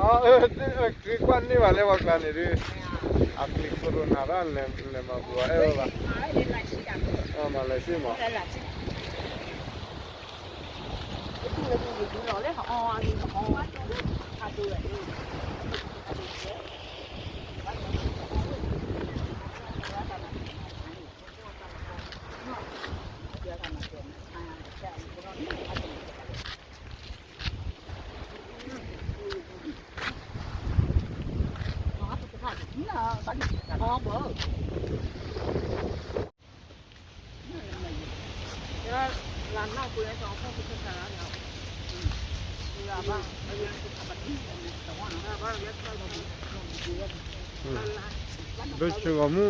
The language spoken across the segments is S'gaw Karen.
အၢ က့ၤကွၢ်န့ၢ်ဘၣ်လၢပှၤကျါန့ၣ်ဒုး, အကျံ corona ဒၣ်လဲၤမၤပူၤအဲၣ်ဝဲဘၣ်, မၤလၢၤဆ့မး, ဒိဆူဂီၤမူ,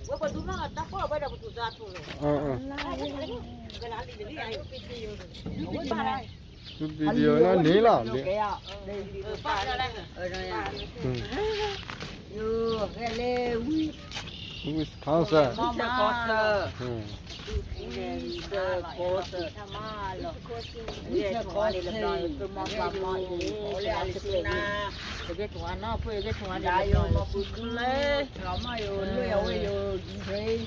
ဝဲပဒုမၢ်တၢ်ဖီၣ်ဝဲဒီးပသူၣ်သးထူၣ်လီၤ. အၢ အၢ ပကနၣ်လံတဂ့ၤအံၤ, ဝဲဘၣ်လၢ သူ video လီၤန့ၣ်လီၤ. ဘၣ်လၢ ယိၤ ဟဲလၢ Wisconsin, Wisconsin, Wisconsin, Wisconsin, လၢအလံစနၤ, ယဲၢ်ထူၣ်ဝါနီၢ်ဖှိၣ် ယဲၢ်ထူၣ်ဝါန့ၣ် လီၤမၢ်ယိၤ လွံၢ်အဝဲယိၤ ယဲၢ်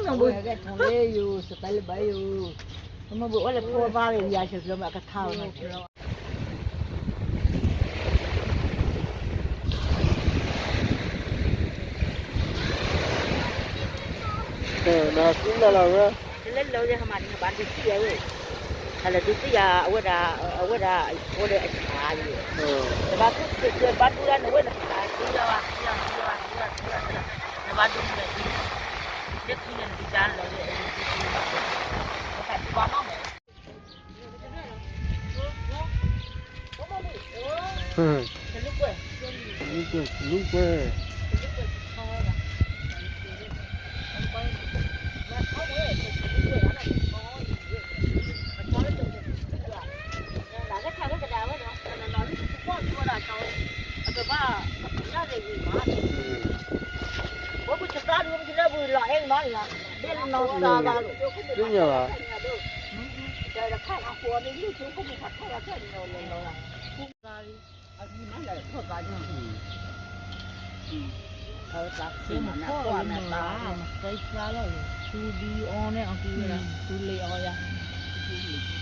ထူၣ်လၢယိၤ စပဲလၢဘၣ်ယိၤ, မ့ၢ်ဘၣ်အိၣ်လၢဖိဘၣ်ဝဲယၤ ဆဲးကျိးမးကထါဝဲနီၤ. နကူလၢ်လၢ်ဝဲ လၢလၢယဟမၤန့ၣ် ဘၣ်ဒုးသံယၤဝဲ, ဟဲလၢဒုးသံယၤ အဝဲဒၣ် အဝဲဒၣ် အိၣ်ဒီးအဆါယဲ, တဘၣ်ကူၣ်တဘၣ်ကူၣ်ဒၣ်န့ၣ် ဝဲနဆါသံယၤဘၣ် သံယၤ သံယၤ သံယၤ သံယၤ ဘၣ်ဒိၣ်မး, ယဲၢ်ခံန့ၣ် နကစၢ်လၢာ်လၢာ်, တၢ်တူၢ်ဘၣ်နီၢ်မး, လူကွဲ, လူကွဲ, သ့ၣ်ညါဘၣ်, အမ့ၢ်မ့ၢ်လၢထီၣ်သးန့ၣ်, အဝဲသးစ့မၤနၢ်ကွၢ်နၢ်သး, မၤသးသးလီၤ, သူဒုအီန့ၣ်အီၤ, သူလ့ၤအီၤယၤ, သူလ့ၤ